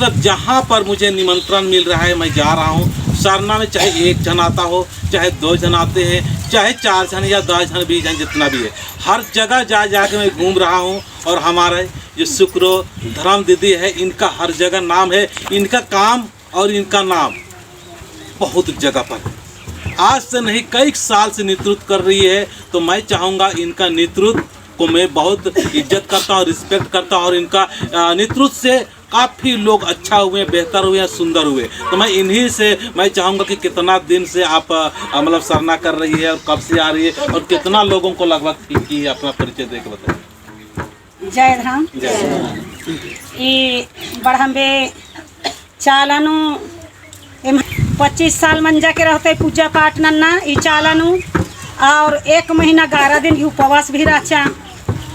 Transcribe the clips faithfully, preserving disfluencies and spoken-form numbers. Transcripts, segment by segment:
जब जहाँ पर मुझे निमंत्रण मिल रहा है, मैं जा रहा हूँ। सरना में चाहे एक जन आता हो, चाहे दो जन आते हैं, चाहे चार जन या दस जन, बीस जन, जितना भी है, हर जगह जा, जा के मैं घूम रहा हूँ। और हमारे जो सुकरो धर्म दीदी है, इनका हर जगह नाम है, इनका काम और इनका नाम बहुत जगह पर है। आज से नहीं, कई साल से नेतृत्व कर रही है, तो मैं चाहूँगा, इनका नेतृत्व को मैं बहुत इज्जत करता हूँ, respect करता हूँ, और इनका, अ, नेतृत्व से काफ़ी लोग अच्छा हुए, बेहतर हुए, सुंदर हुए। तो मैं इन्हीं से मैं चाहूँगा कि कितना दिन से आप, अ, मतलब सरना कर रही है और कब से आ रही है और कितना लोगों को लगभग की, की अपना परिचय दे के बताइए। जय धर्म। जय धर्म। ई बड़हम्बे चाला नू एम पच्चीस साल मंजा के रहते पूजा पाठ नन्ना ई चाला नू, और एक महीना ग्यारह दिन ही उपवास भी रहचा।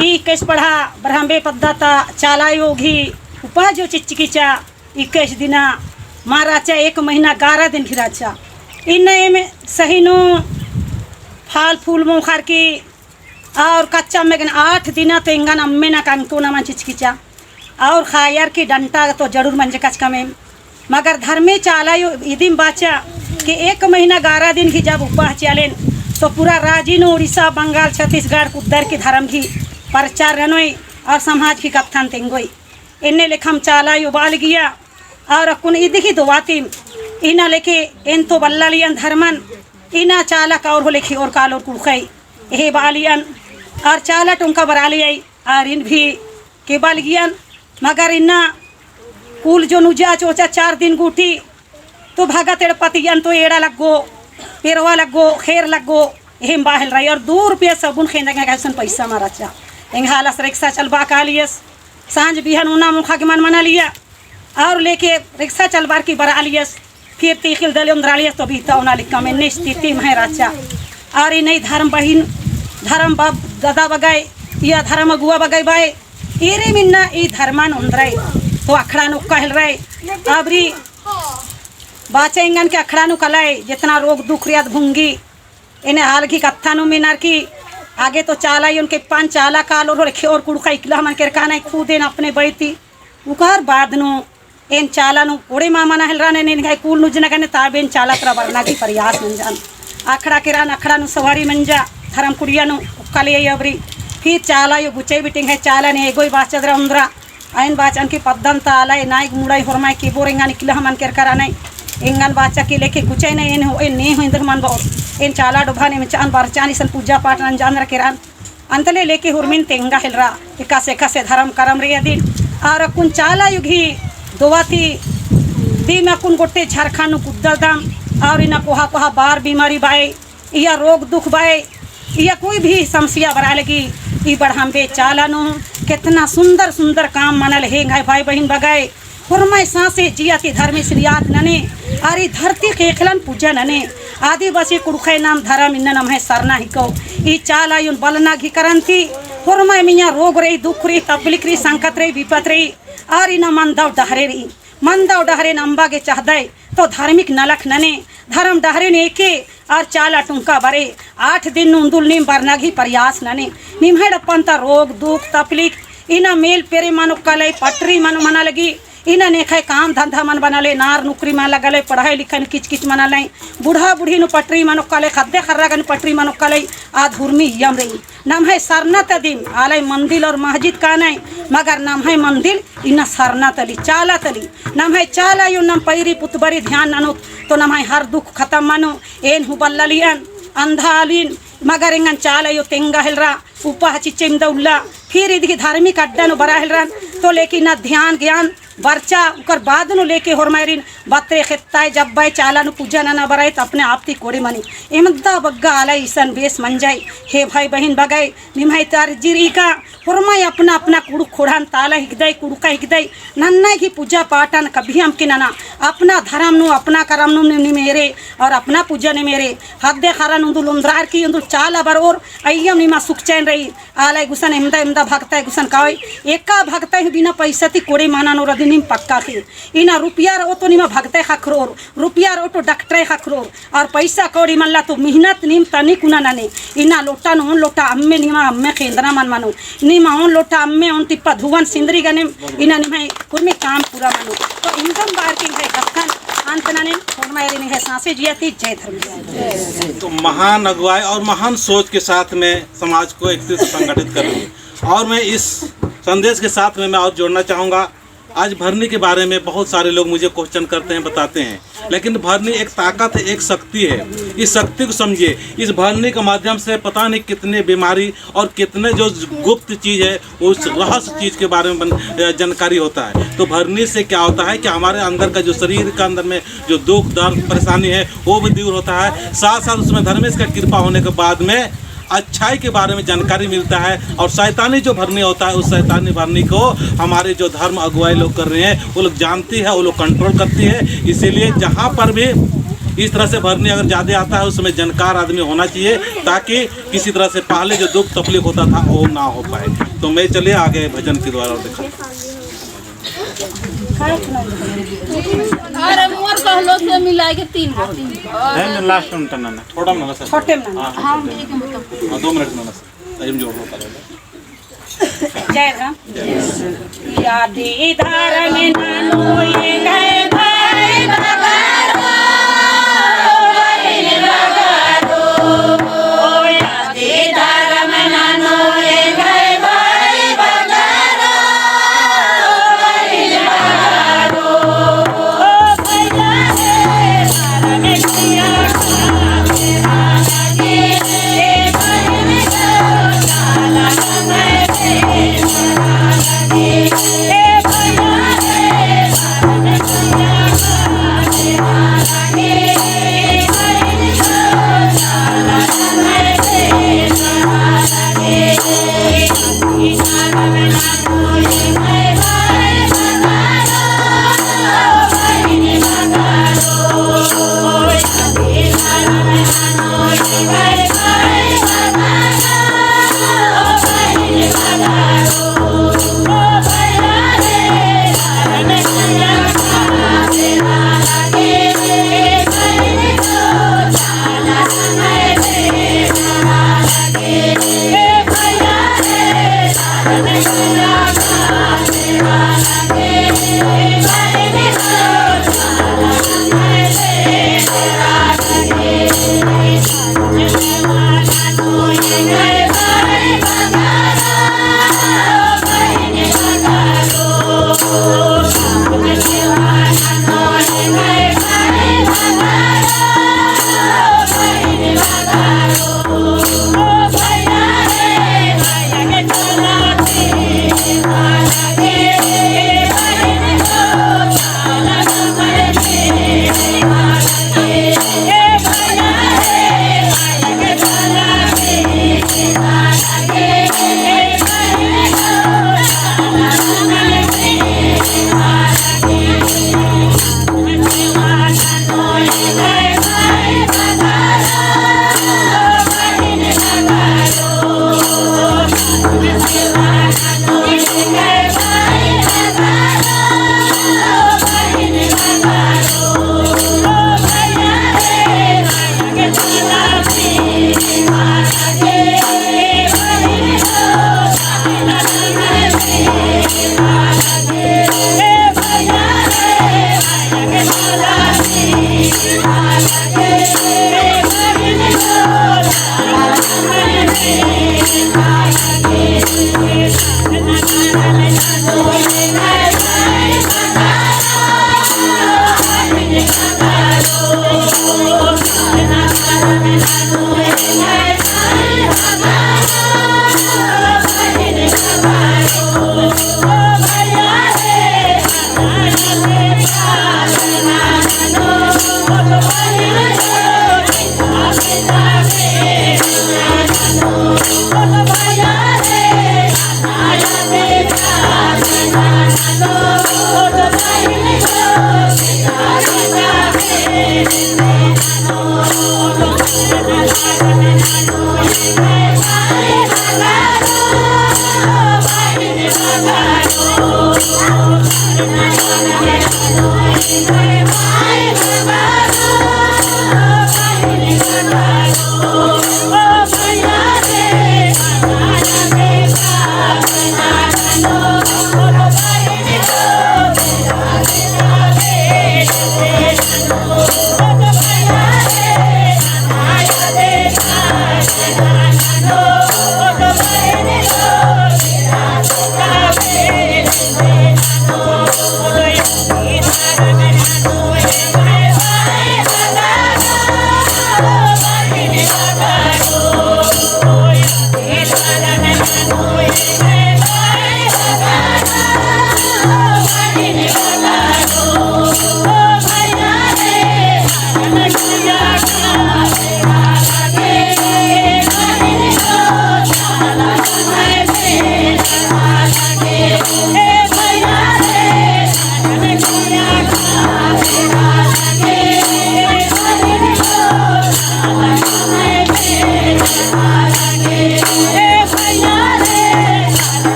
ई इक्कीस पड़हा बरहम्बे पद्दा ता चाला आयो गही उपवास जो चिचकिचा, इक्कीस दिना मा रहचा, एक महीना ग्यारह दिन ही रहचा। इन्ना एम सही नू फल फूल मोख़र की और कच्चा मेगन आठ दिना तो एंगन अम्मे ना कनको ना मन चिचकिचा। और खायर की डंटा तो जरूर मंजकच कमेम। मगर धर्मे चाला आयो इदिम बाचा कि एक महीना ग्यारह दिन की जब उपास चालेन, तो पूरा राजी नू उड़ीसा, बंगाल, छत्तीसगढ़ कुद्दर की धर्म की प्रचार ननोय और समाज की कत्थन तेंगोय। एन्ने लेखम चाला आयो बालगिया। और अक्कुन इदी ही दोवातिम इना लेके एन तो बल्लालियन धर्मन, इना चाला का और हो लेके और कालोर कुड़ुखई। एहे बालियन, और चाला टोंका बरालियई, और इन भी के बालगियन, मगर इन्ना कुल जो नुजा चोचा चार दिन गूटी, तो भगत एड़पतियन तो एड़ा लग्गो, पेरवा लग्गो, खेर लग्गो, एहेम बाहेल रही। और दो रुपया सबुन खेंदा के कैसन पैसा मारा चा। एंग हालस रिक्सा चलबा कालियस, सांझ बिहन उना मुखा के मन मनालिया। और लेके रिक्सा चलबार की बरालियस, फिर तीखिल दले उन्दरालियस, तो बीता उना लिक्का में इन्ने स्थिति में रहचा। और इन्ने धर्म बहिन, धर्म बाप दादा बगाए, या धर्म अगुआ बगाए बाए, एरे मिन्ना ई धर्मन उन्दराए, तो अखड़ा नू कहल रहे, अबरी बाचा एंगन के अखड़ा नू कलाए, जितना रोग दुख रियाद भुंगी, एन्ने आलगी कत्था नू मेनर की आगे तो चाला आयोन के पान चाला कालोर होले खेओर कुड़ुखा इकला मन केरका नई खुदेन अपने बैती। उकर बाद नू एन चाला नू कोड़े मा मना हेलरा ने, एन गाय कुल नू जना गने ताबे एन चाला तरा बरना की प्रयास मंजान। अखड़ा केरान, अखड़ा नू सवारी मंजा, धर्म कुड़िया नू उक्का ले अबरी। फिर चाला आयो गुचे बिटिंग है, चाला ने एगोई बाचदरा उन्दरा। आइन बाचन की पद्दन ता आलय नाइक मुड़ाई होरमाय की बोर एंगन इकला मन केरका रअनय। एंगन बाचा की लेके गुचय नय एन हो, एन ने हो इंदर मन बओर। एन चाला डोभा ने मचान बरचान इसन पूजा पाठ नंजान रअ केरान। अंतले लेके होरमिन तेंगा हेलरा। एकासे एकासे धरम करम रे अदिन। और अक्कुन चाला आयो गही दोवा ती दिम अक्कुन गोट्टे झारखंड नू कुद्दलदम। और इन्ना कोहा कोहा बार बीमारी बाय। इया रोग दुख बाय, इया कोई भी समस्या बरआ लगी, ई बड़हम्बे चाला नू केतना सुन्दर सुन्दर काम मनल हे। एंग्है भाई बहिन बगाय, होरमय साँसे जिया ती धर्मेसिन याद नने, आर ई धरती ख़ेख़ेलन पूजा नने। आदिवासी कुँड़ुख़य नाम धरम इन्ना नम्है सरना हिको। ई चाला आयोन बलना गही करन ती, होरमय मइय्याँ रोग रई, दुख रई, तकलीफ रई, संकट रई, बिपत रई, आर इन्ना मनदव डहरे रई। मनदव डहरेन अम्बा गे चहदय, तो धार्मिक नलख नने, धरम डहरेन एके, आर चाला टुंका बरे, आठ दिन नू उन्दुल नीम बरना गही प्रयास नने। निम्है एड़पन ता रोग, दुख, तकलीफ, इन्ना मेल पेरे मनो कलय, पटरी मनो मना लगी, इन्ना नेखय काम धंधा मन बना ले, नार नुकरी मन लगा ले, पढ़ाई लिखाई नू किच किच मना ले, बूढ़ा बूढ़ी नू पटरी मनो कलय, ख़द्द ख़र्रा गने पटरी मनो कलय, आद हुरमी इय्यम रई। नम्है सरना तदिम, आलय मंदिल और मस्जिद कानय, मगर नम्है मंदिल इन्ना सरना तली, चाला तली। नम्है चाला आयो नम पैरी पुतबरी ध्यान ननोत, तो नम्है हर दुख खतम मनो। एन हूँ बल्लालियन, अंधा आलिन, मगर एंगन चाला आयो तेंगा हेलरा, उपाह चिच्चय इमदा उल्ला, फिर इदही धार्मिक अड्डा नू बरआ हेलरन, तो लेकिन ना ध्यान ज्ञान बरचा, उकर बाद नू लेके होरमारिन बतरे खेत्ताय जब्बाय चाला नू पूजा नना बरआय, तो अपने आप ती कोड़े मनी। एमदा बग्गा आलय इसन बेस मंजय, हे भाई बहिन बगाय, निम्है ती अर्जी रई का, होरमय अपना अपना कुँड़ुख़ ख़ोंड़हन ताला हिकदय, कुँड़ुख़ा हिकदय, नन्ना गही पूजा पाठन कभी अमके नना, अपना धरम नू, अपना करम नू नीम एरे, और अपना पूजा नीम एरे, ख़द्द ख़र्रन उन्दुल उन्दरार की उन्दुल चाला बरओर, अइय्यम निमा सुख चैन रई, आलय गुसन एमदा एमदा भगतय गुसन कावय, एका भगतय हूँ बिना पैसा ती कोड़े मना नू रअदी नीम पक्का ख़ी। इन्ना रुपया रओ तो निमा भगतय ख़क्खरोर, रुपया रओ तो डॉक्टरय ख़क्खरोर, और पैसा कौड़ी मल्ला तो मेहनत नीम तनी कुना नने। इन्ना लोटा नू ओन लोटा अम्मे निमा अम्मे खेंदना मल मनो। निमा ओन लोटा अम्मे ओन टिप्पा धुवन सिंदरी गने इन्ना निमा कुर्मी काम पूरा मनो। तो इन्दम बअर की है कत्थन अंत नने, होरमारिन है सांसे जिया ती जय धर्मेस। तो महान अगुवाई और महान सोच के साथ में समाज को एकत्रित संगठित कर रही है। और मैं इस संदेश के साथ में मैं और जोड़ना चाहूँगा, आज भरनी के बारे में बहुत सारे लोग मुझे question करते हैं, बताते हैं, लेकिन भरनी एक ताकत है, एक शक्ति है। इस शक्ति को समझिए। इस भरनी के माध्यम से पता नहीं कितने बीमारी और कितने जो गुप्त चीज़ है, उस रहस्य चीज़ के बारे में बन-, अ, जानकारी होता है। तो भरनी से क्या होता है कि हमारे अंदर का जो शरीर का अंदर में जो दुख, दर्द, परेशानी है, वो भी दूर होता है। साथ साथ उसमें धर्मेस का कृपा होने के बाद में अच्छाई के बारे में जानकारी मिलता है और शैतानी जो भरनी होता है, उस शैतानी भरनी को हमारे जो धर्म अगुवाई लोग कर रहे हैं, वो लोग जानती है, वो लोग control करती है। इसीलिए जहाँ पर भी इस तरह से भरनी अगर ज़्यादा आता है, उसमें जानकार आदमी होना चाहिए, ताकि किसी तरह से पहले जो दुख तकलीफ होता था, वो ना हो पाए। तो मैं चलिए आगे भजन के द्वारा दिखा। अरे मोर कहलो से मिला के तीन गो। नहीं, नहीं, last में तो ना, ना। छोटा में ना, सर। छोटे में ना। हाँ, हाँ, ठीक है, मतलब। हाँ, दो मिनट में ना, सर। टाइम जोड़ लो, पहले। जय राम। जय राम। यादी धर्म नानो ये गए भाई बगारो, बहिन बगारो। ओ यादी धर्म नानो ये गए भाई बगारो, बहिन बगारो। ओ भैया रे, धर्म किया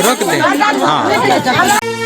रख दे। हाँ।